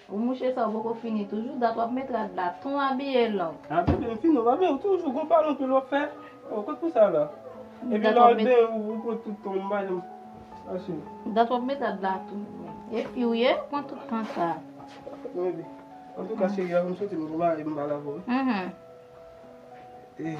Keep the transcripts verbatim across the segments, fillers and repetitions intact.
Ou mouche sa ou poko fini toujou, dat w ap met rad la, ton abiye long. A, bebe, m fini, w pa byen, ou toujou gon pale anpil w ap fè. O, kot pou sa la? Epi lè w al benyen, ou, ou pran tout tan, m pa janm. Achte. Dat w ap met rad la tou. Epi w ye, pran tout tan sa. Bebe. Antouka, cheri, avan m soti, m gon bagay m pale avè w, wi. Mhm. E.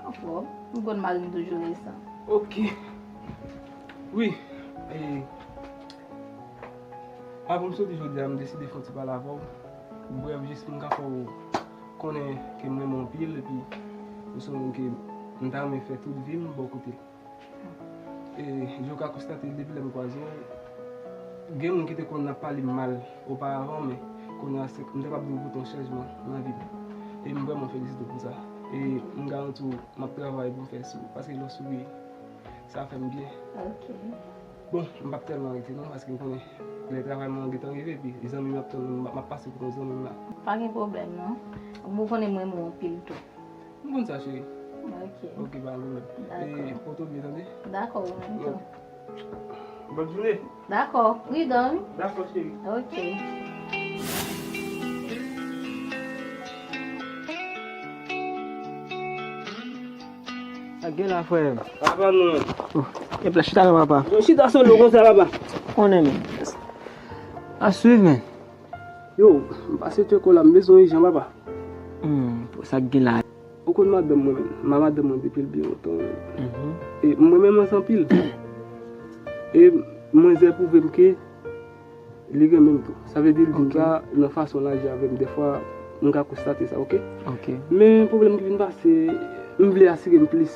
Anfòm, m konn mari m toujou resan. Ok. Wi. E, avan m soti jodi a, m deside fè yon ti pale avè w. Brèf, jis pou m ka fè w konnen ke m renmen w anpil, epi ou se yon moun ke m ta renmen fè tout vi m bò kote l. E, jan w ka konstate, depi lè m kwaze w, gen moun ki te konn ap pale m mal oparavan, men kounye a, se, m te kab di w pote yon chanjman nan vi m. E m vrèman felisite w pou sa. E m garanti w, m ap travay pou m fè sou, paske lè w souri, sa fè m byen. Ok. Bon, m p ap tèlman rete non, paske m konnen lè travay mwen an gentan rive, epi zanmi m ap tann mwen, m ap, m ap pase kote zanmi m la. Pa gen pwoblèm non. Ou konn mwen renmen w anpil tou. M konn sa, cheri. Ok. Ok, pa gen pwoblèm. Dakò. E, pote w byen, tande? Dakò, ou menm tou. Bòn jounen. Dakò, pridan, wi. Dakò, cheri. Ok. Sa gen la, frè m? Papa, non. Oh, e plas chita la, papa. Bon, chita solo konsa, papa. Konnen, men. A swiv, men. Yo, m pase tcheke w la, m bezwen w ijan, papa. Hmm, sa k gen la? Ou konn madanm mwen, men. M a madanm mwen depi l byen lontan, men. Mhm. E m renmen manzè anpil. E manzè pwouve m ke li renmen m tou. Sa vle di, li di m sa nan fason l aji avè m. Dèfwa, m ka konstate sa, ok? Ok. Men pwoblèm ki vin pase, m vle asire m plis.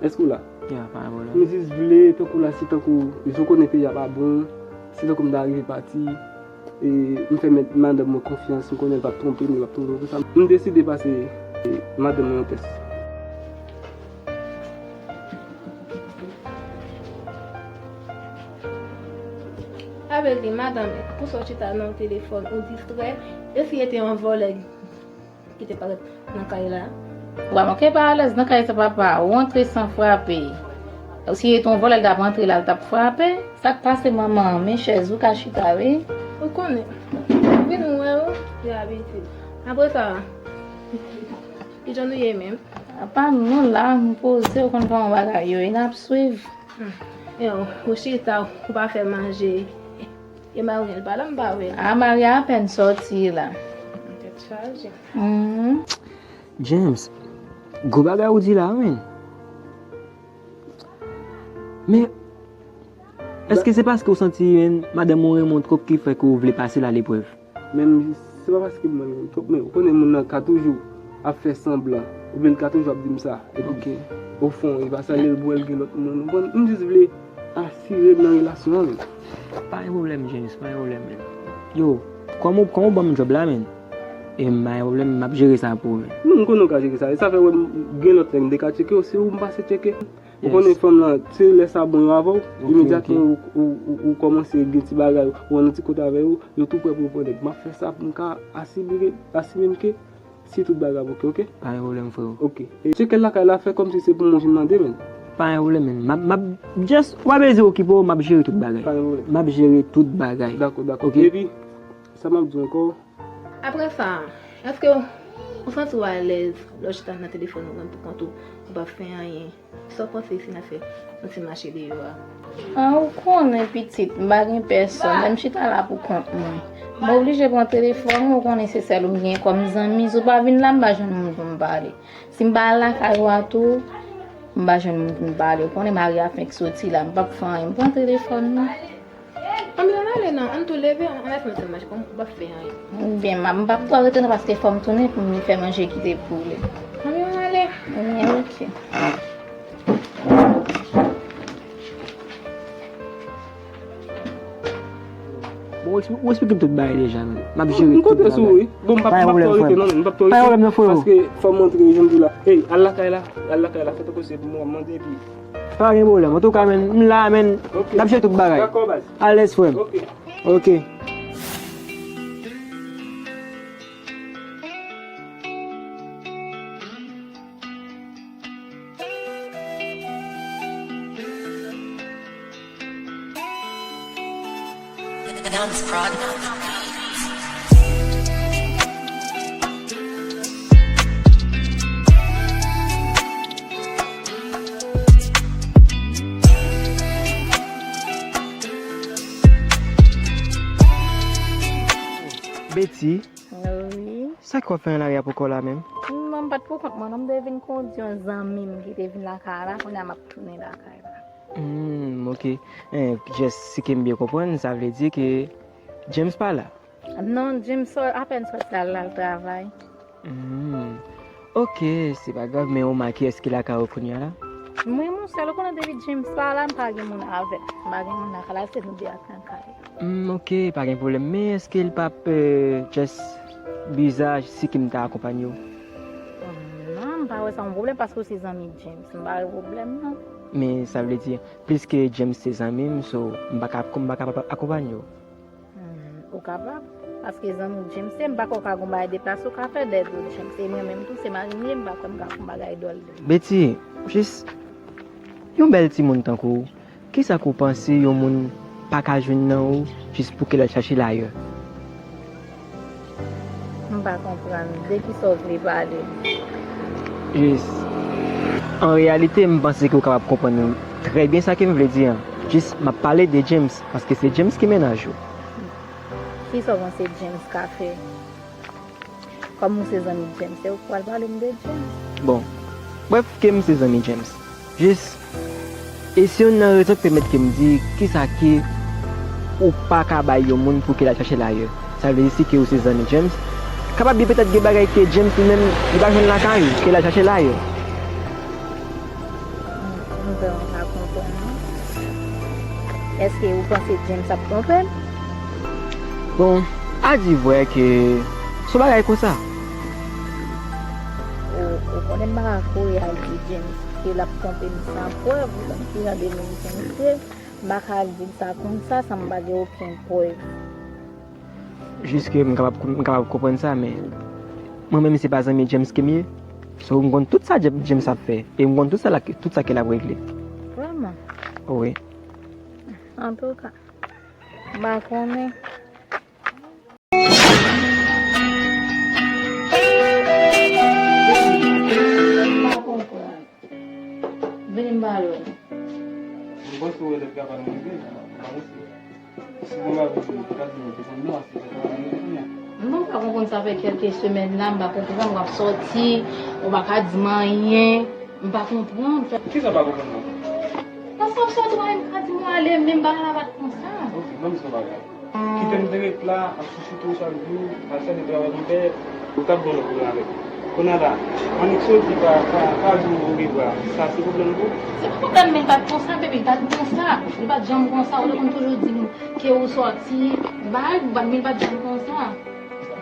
Èske w la? Ya, pa gen pwoblèm. M jis vle, tankou la, si tankou, jan w konnen peyi a pa bon, si tankou m ta rive pati, e m fè mèt madanm mwen konfyans, m konnen l p ap twonpe m, li p ap twonpe m konsa. M deside pase, e, madanm mwen yon tès. Sa vle di, madanm, pou sa w chita nan telefòn, ou distrè, e si se te yon vòlè ki te parèt nan kay la? Wa manke pa alèz nan kay sa, papa. Ou antre san frape. Si se te yon vòlè, l t ap antre la, l t ap frape. Sa k pase, manman? Men chèz ou ka chita, wi. Ou konnen. Vin wè ou, se abitid. Apre sa, kijan nou ye menm? Apa nou la, m poze, ou konn kòman bagay yo ye, n ap swiv. Hmm. Yo, ou chita, ou pa fè manje. E mari w pa la, m pa wè l. A, mari a apèn sòti la. Tèt chaje. Mhm. James, gwo bagay ou di la, wi. Men, èske se paske ou santi, men, madanm ou renmen w twòp ki fè ke ou vle pase l a leprèv? Men m di, se pa paske m renmen l twòp, men ou konnen moun nan ka toujou ap fè sanblan, oubyen l ka toujou ap di m sa, epi ofon, e pa sa, lè l bwè l gen lòt moun, ou konprann? M jis vle asire m nan relasyon an, men. Pa gen pwoblèm, James, pa gen pwoblèm, men. Yo, kòm ou, kòm ou ban m djòb la, men, e m pa gen pwoblèm, m ap jere sa pou ou, men. Non, m konnen w ka jere sa, e sa fè w wè m gen lòt lè m te ka tcheke w, se ou m pase tcheke. Ou konnen fanm lan, se lè sa bon yo avè w, imedyatman ou, ou, ou, ou kòmanse gen ti bagay, ou ann ti kote avè yo, yo tou prè pou yo pran nèg. M ap fè sa pou m ka asire, asire m ke si tout bagay ap oke, oke? Pa gen pwoblèm, freo. Oke. E tcheke l lakay la, fè kòmsi se pou mwen vin mande, men. Pa gen pwoblèm, men. M ap, m ap, just, w ap ezi okipe w, m ap jere tout bagay. Pa gen pwoblèm. M ap jere tout bagay. Dakò, dakò. Oke? Epi, sa m ap di w ankò, Apre sa, èske ou santi w alèz lè w chita nan telefòn ou menm pou kont ou, ou p ap fè anyen? Sa w panse si n ap fè yon ti mache deyò a? A, ou konnen, pitit, m pa gen pèsòn, men m chita la pou kont mwen. M oblije pran telefòn mwen, ou konnen se sèl ou m gen kòm zanmi. Si w pa vin la, m pa jwenn moun pou m pale. Si m pa al lakay ou a tou, m pa jwenn moun pou m pale. Ou konnen mari a fenk soti la, m p ap fè anyen. M pran telefòn mwen. Ann, ann ale non, ann tou leve, ann al fè yon ti mache, kòm ou p ap fè anyen. Byen, m ap, m p ap twò rete non, paske fò m tounen pou m vin fè manje kite poule. Ann, ann ale. Byen, oke. Bon, ou ekspli-, ou eksplike m tout bagay deja, men. M ap jere tout bagay. M konte sou ou, wi. Bon, m p ap, m p ap twò rete non, men. M p ap twò rete. Pa gen pwoblèm non, freo. Paske fò m antre, jan m di w la. Ey, al lakay la, al lakay la, fè tankou se pou mwen w ap mande, epi Pa gen pwoblèm. Antouka, men, m la, men, n ap jere tout bagay. Dakò, baz. Alèz, frè m. Oke. Oke. Betty, wi, sa k w ap fè nan lari a pou kò la menm? Non, m pa t pou kont mwen, non, m te vin kondi yon zanmi m ki te vin lakay la, kounye a m ap tounen lakay la. Hmm, ok. Eh, just si ke m byen konprann, sa vle di ke James pa la? Non, James sò-, apèn sòti al, al travay. Hmm. Ok, se pa grav, men ou make èske lakay ou kounye a la? Mwen, monchè, ou konnen depi James pa la, m pa gen moun avè m. M pa gen moun lakay la, se nou de ak nan kay. Hmm, ok, pa gen pwoblèm. Men èske l p ap, euh, just bizar si ke m ta akonpanye w? Non, m pa wè sa yon pwoblèm paske w se zanmi James. M pa wè pwoblèm, non. Men sa vle di, pliske James se zanmi m, so, m pa ka, m pa ka akonpanye w. Hmm, ou kapab. Paske zanmi James se, m pa kwè w ka gon bagay deplase ou ka fè dèyè do James. E mwen menm tou, se mari m ye, m pa kwè m ka fè yon bagay dòl de. Betty, jis yon bèl timoun tankou w, kisa k ou panse yon moun pa ka jwenn nan ou jis pou ke l al chache l ayè? M pa konprann. De kisa w vle pale? Jis, an reyalite, m panse ke w kapab konprann trè byen sa ke m vle di an. Jis, m ap pale de James, paske se James ki mennaj ou. Kisa w panse James ka fè? Kòm ou se zanmi James, se ou k pral pale m de James. Bon, brèf, ke m se zanmi James. Jis, e se youn nan rezon k pèmèt ke m di kisa ke ou pa ka bay yon moun pou ke l al chache l ayè. Sa vle di si ke ou se zanmi James, kapab gen petèt gen bagay ke James li menm li pa jwenn lakay ou, ke l al chache l ayè. M vrèman pa konprann non. Èske ou panse James ap twonpe m? Bon, a di vrè ke se yon bagay konsa. Ou, ou konnen m pa ka kouri al di James ke l ap twonpe m san prèv, ou konn ki jan de moun James ye. M pa ka al di l sa konsa san m pa gen okenn prèv. Jis ke m kapab, m kapab konprann sa, men mwen menm se pa zanmi James ke m ye. So, m konn tout sa James, James ap fè. E m konn tout sa, tout sa ke l ap regle. Vrèman? Wi. Antouka, m pa konnen. M pa konprann. Vini m pale w. M panse w wè lè travay mwen rive, m pa panse. Si mwen pa vin, m ta di nou te konn blan, se travay mwen rive kounye a. M pa konprann sa fè kèlke semèn la, m pa konprann w ap sòti, ou pa ka di m anyen, m pa konprann. Kisa w pa konprann nan? Paske w ap sòti, w pa menm ka di m w ale, menm bagay la pa t konsa. Ok, ban m di w yon bagay. Kite m te ret la, ap chouchoute w chak jou, al chèche travay pou m fè, ou t ap gen yon lòt pwoblèm avè l. Kounye a la, annik soti pa, pa, pa di w orevwa, sa se pwoblèm pou ou? Se pa pwoblèm, men l pa t konsa, baby, l pa t konsa. Li pa t janm konsa, ou te konn toujou di m ke ou sòti, bay, men l pa t janm konsa.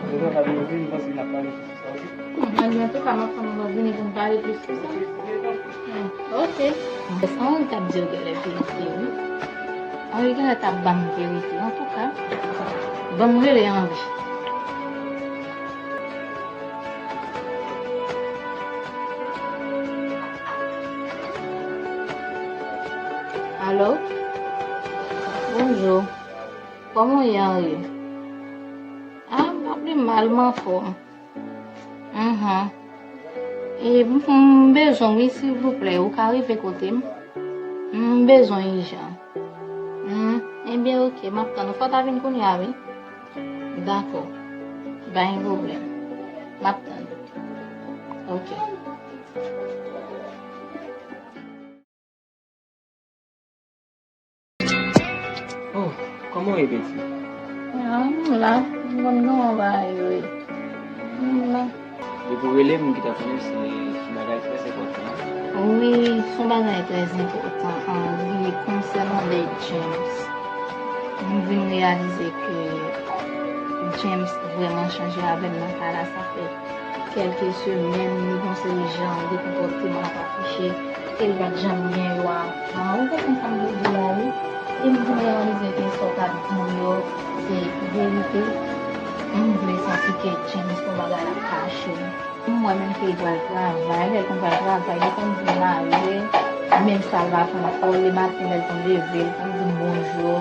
Deja, sa vle di, m panse n ap pale sou sa osi. Hmm, anben, antouka, m ap tann ou vini pou n pale plis sou sa. Hmm, ok. Mwen santi Henry t ap di w genlè verite, wi. Henry genlè t ap ban m verite. Antouka, ban m rele Henry. Alo? Bonjou. Kòman w ye, Henry? Ah, m pa pi mal, m anfòm. Mhm. E m, m bezwen w, wi, silvouplè, ou ka rive kote m? M bezwen w ijan. Hmm, ebyen, ok, m ap tann ou. Fò w ta vin kounye a, wi. Dakò. Pa gen pwoblèm. M ap tann ou. Ok. Oh, kòman w ye, Betty? Ah, m la, m konn kòman bagay yo ye. M la. Depi w rele m, m gentan konnen se, se yon bagay trè enpòtan. Wi, se yon bagay trè enpòtan, Henry, konsènan de James. M vin reyalize ke James vrèman chanje avè m nan kay la, sa fè kèlke semèn, li gon seri jan de konpòteman l ap afiche ke li pa t janm gen yo avan. Ou konprann sa m vle di w la, wi? E m vin reyalize ke sa w t ap di m yo, se verite. M vle santi ke James gon bagay l ap kache m. M wè menm ke li pral travay, lè l konn pral travay, li konn di m ale, menm sa l pa fè ankò, lematen lè l konn leve, li konn di m bonjou.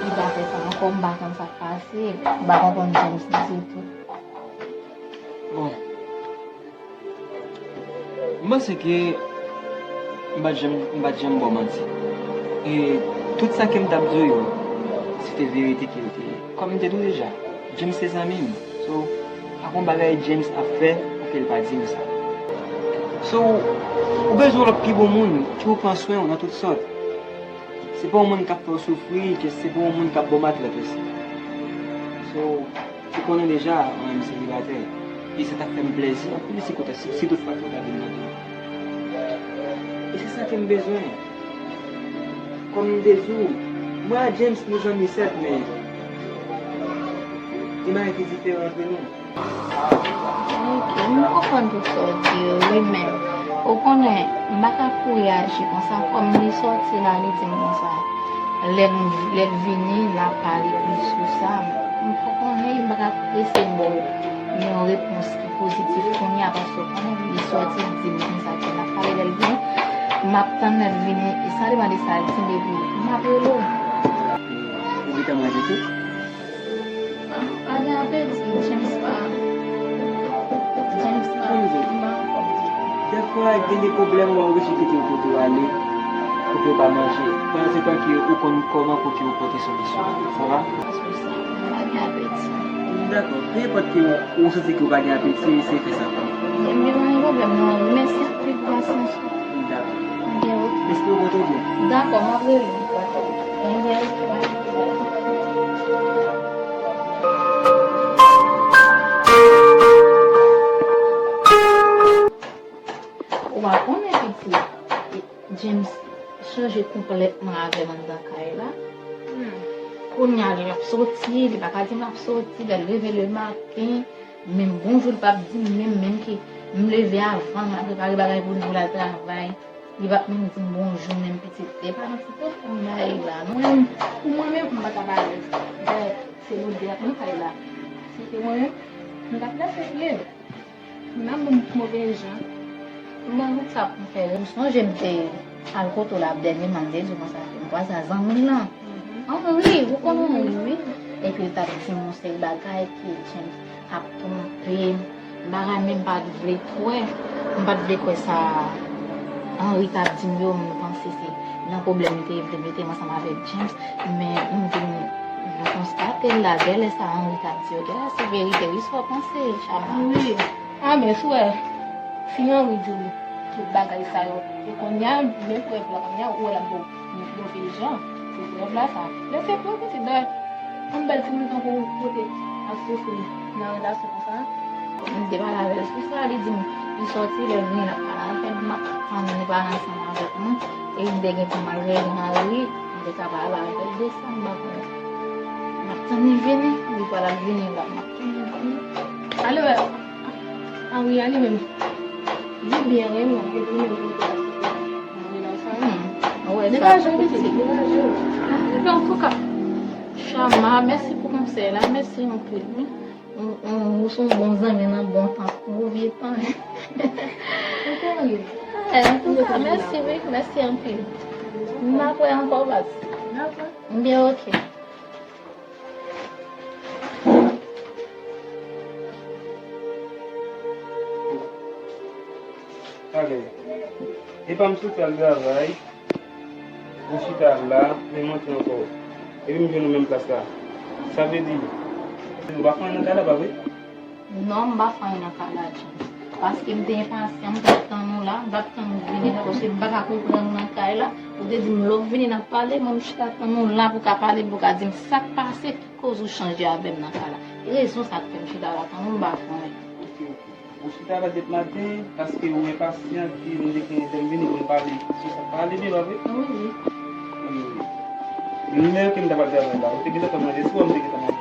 Li Zafè sa ankò, m pa konn sa k pase, m pa konprann James ditou. Bon, m panse ke m pa t janm, m pa t janm ba w manti. E tout sa ke m t ap di w yo, se te verite ke yo te ye. Kòm m te di w deja, James se zanmi m. So, pa gen bagay James ap fè pou ke l pa di m sa. So, ou bezwen yon lòt pi bon moun ki pou pran swen w nan tout sòt. Se pa yon moun k ap fè w soufri, ke se pa yon moun k ap ba w matlèt osi. So, ou konnen deja, mwen menm selibatè. E sa t ap fè m plèzi anpil si kote, si, si toutfwa ke w ta vin nan vi m. E se sa ke m bezwen. Kòm m te di w, mwen ak James nou zanmi sèt, men gen bagay ki diferan antre nou. Ok, m konprann tout sa w di yo, wi, men ou konnen, m pa ka pou reyaji konsa, kòm li sòti la, li di m konsa. Lè l, lè l vini, l ap pale plis sou sa. M pa konnen, m pa ka eseye ba w yon repons ki pozitif kounye a, paske ou konnen, li sòti, li di m konsa, ke l ap pale lè l vini. M ap tann lè l vini, e sa li mande sa, l di m, epi m ap rele w. Ou gentan manje tou? Pa gen apeti, James pa. James pa. Kòm di, dèfwa, gen de pwoblèm, ou oblije kite yo kote yo ale, pou ke yo pa manje. Pandan se tan ke ou konn kòman pou ke yo pote solisyon. Sa va? Pa gen apeti. Dakò. Pe enpòt ke ou, ou santi ke ou pa gen apeti, eseye fè sa pa. Ebyen, pa gen pwoblèm, non. Mèsi anpil pou pasyans ou. Dakò. Ebyen, ok. Espere w kontan byen. Dakò, m ap rele w. Dakò. Ebyen, ok. Ou pa konnen, pitit, James chanje konplètman avè m anndan kay la. Hmm. Kounye a, lè l ap soti, li pa ka di m l ap soti, lè l leve lematen, menm bonjou, li p ap di m, menm, menm ke m leve avan, m al prepare bagay pou li, pou l al travay. Li p ap menm di m bonjou, menm pitit. E pa nan ti telefòn bagay la, non. Mwen, pou mwen menm, m pa t ap alèz. Dayè, se nou de k nan kay la. Si se mwen menm, m t ap lèse l. M ap ban m move jan. M ban tout sa pou m fè. M sonje m te al kote w la dènyèman, m te di w konsa ke m kwaze a zanmi l lan. Henry, ou konn Henry, wi. Epi l t ap di m yon seri bagay ke James ap twonpe m. Bagay menm m pa t vle kwè. M pa t vle kwè sa Henry t ap di m yo, m panse se nan pwoblèm li te vle mete m ansanm avèk James. Men m vin konstate l la, genlè sa Henry t ap di yo, genlè se verite wi, sa w panse, Chama? Wi. A, men si w wè, si Henry di w tout bagay sa yo, e kounye a, men prèv la, kounye a, ou wè l ap ba w move jan. Se prèv la sa. Lèse prèv, pitit, dayè, yon bèl timoun tankou w pote ap soufri nan relasyon konsa. M te pale avè l sou sa, li di m, li sòti, lè l vini, l ap pale avè m, m ap tann li pale ansanm avèk mwen. E m te gentan al rele Henry, m te ka pale avè l de sa, m pa konnen. M ap tann li vini, li pral ap vini la, m ap tann li vini. Ale wè, Henry a li menm, di byen, wi, mwen, epi menm, mwen te la. Hmm, wè sa. Degaje w, pitit, degaje w. Antouka, Chama, mèsi pou konsèy la, mèsi anpil, wi. Ou, ou, ou se yon bon zanmi nan bon tan, gwo vye tan. Ou konnen. Eh, antouka, mèsi, wi, mèsi anpil. N ap wè ankò, baz. Dakò. Byen, ok. Talè. Epa m soti al travay. Ou chita la, men m antre ankò. Epi m jwenn ou menm plas la. Sa vle di, nou pa fè anyen nan kay la, pa vre? Non, m pa fè anyen nan kay la, James. Paske m te enpasyan, m t ap tann ou la, m t ap tann ou vini la, paske m pa ka konprann ou nan kay la. Ou te di m lè w vini n ap pale, mwen m chita tann ou la pou w ka pale, pou w ka di m sa k pase, ki koz ou chanje avè m nan kay la. E rezon sa k fè m chita la tann ou, m pa konnen. Ok, ok. Ou chita la dèt maten, paske ou enpasyan, ki m te gen lè m vini pou n pale sou sa k pale byen, pa vre? Wi, wi. Wi. Lè ke m t ap al travay la, ou te gentan fè manje sou, ou m te gentan manje?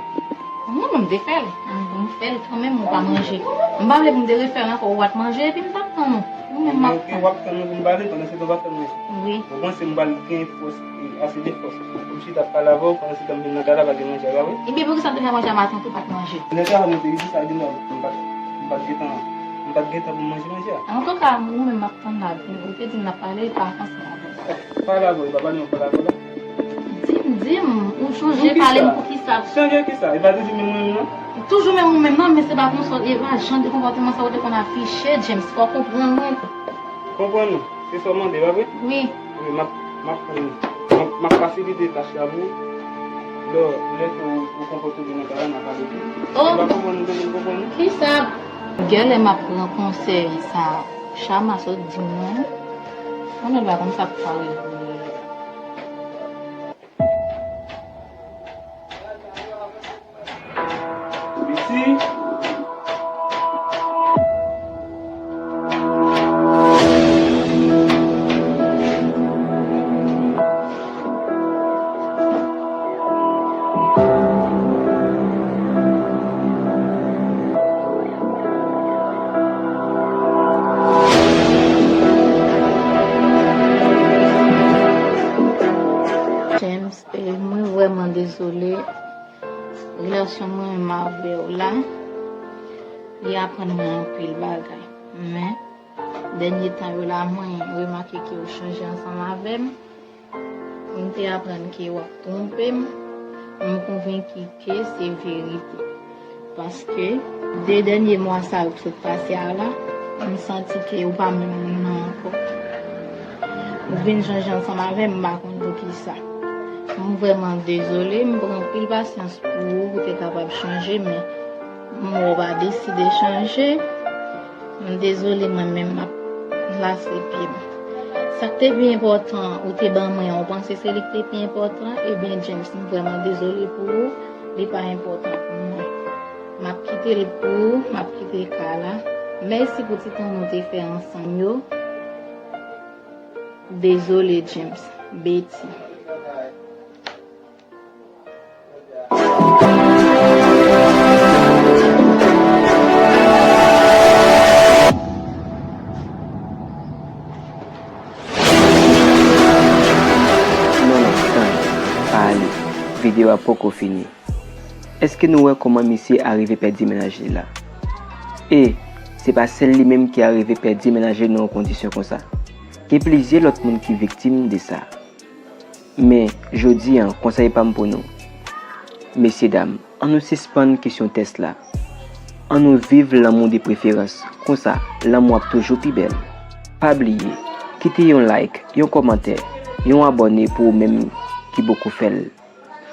Non, mwen m te fè l. M, m fè l kanmenm, ou pa manje. M pa vle pou m te refè l ankò, ou pa t manje, epi m t ap tann ou. Ou menm m ap tann. Ok, w ap tann mwen pou m pale, pandan se tan w pa fè manje. Wi. Ou panse m pral gen fòs, e, ase de fòs pou m chita ap pale avè w, pandan se tan m vin nan kay la, pa gen manje, pa vre? Ebyen, poukisa m te fè manje a maten, ou pa t manje? Lè travay mwen te rive, sa gen nan, m pa t, m pa t gentan, m pa t gentan pou m manje manje a. Antouka, ou menm m ap tann la, ou te di n ap pale, pa ansanm avè m. Pale avè w, pa pale, pale avè w la. Di m, Di m, ou chanje pale m pou kisa? Chanje kisa? E pa toujou menm ou menm nan? Toujou menm ou menm nan, men se pa konsa, e pa jan de konpòteman sa ou te konn afiche, James, fò w konprann mwen. Konprann ou? Se sa w mande, pa vre? Wi. Wi, m ap, m ap, m ap, m ap fasilite tach la pou ou. Lè, lè ke ou, ou konpòte w byen nan kay la, n a pale de. Oh. E pa konprann ou bezwen konprann ou? Kisa? Gèlè m ap pran konsèy sa Chama sot di m nan. Konnen l pa konn sa k pare pou li. Mesi. James, e, mwen vrèman dezole. Relasyon mwen menm avè w la, li aprann mwen anpil bagay. Men, dènye tan yo la, mwen remake ke w chanje ansanm avè m. M te aprann ke w ap twonpe m. M konvenki ke se verite. Paske de dènye mwa sa yo k sot pase a la, m santi ke ou pa menm moun nan ankò. Ou vin chanje ansanm avè m, m pa konn poukisa. M vrèman dezole, m pran anpil pasyans pou ou, pou w te kapab chanje, men m wè w pa deside chanje. M dezole, mwen menm, m ap lase pye m. Sa k te pi enpòtan, ou te ban mwen an, ou panse se li k te pi enpòtan? Ebyen, James, m vrèman dezole pou ou, li pa enpòtan pou mwen. M ap kite l pou ou, m ap kite kay la. Mèsi pou ti tan nou te fè ansanm yo. Dezole, James. Betty. Non, non, tann, pa ale. Videyo a poko fini. Èske nou wè kòman misye arive pèdi mennaj li la? E se pa sèl li menm ki arive pèdi mennaj li nan yon kondisyon konsa. Gen plizyè lòt moun ki viktim de sa. Men, jodi a, konsèy pa m pou nou. Mesyedam, ann nou sispann kesyon tès la. Ann nou viv lanmou de preferans. Konsa, lanmou ap toujou pi bèl. Pa bliye, kite yon like, yon kòmantè, yon abòne pou ou menm ki poko fè l.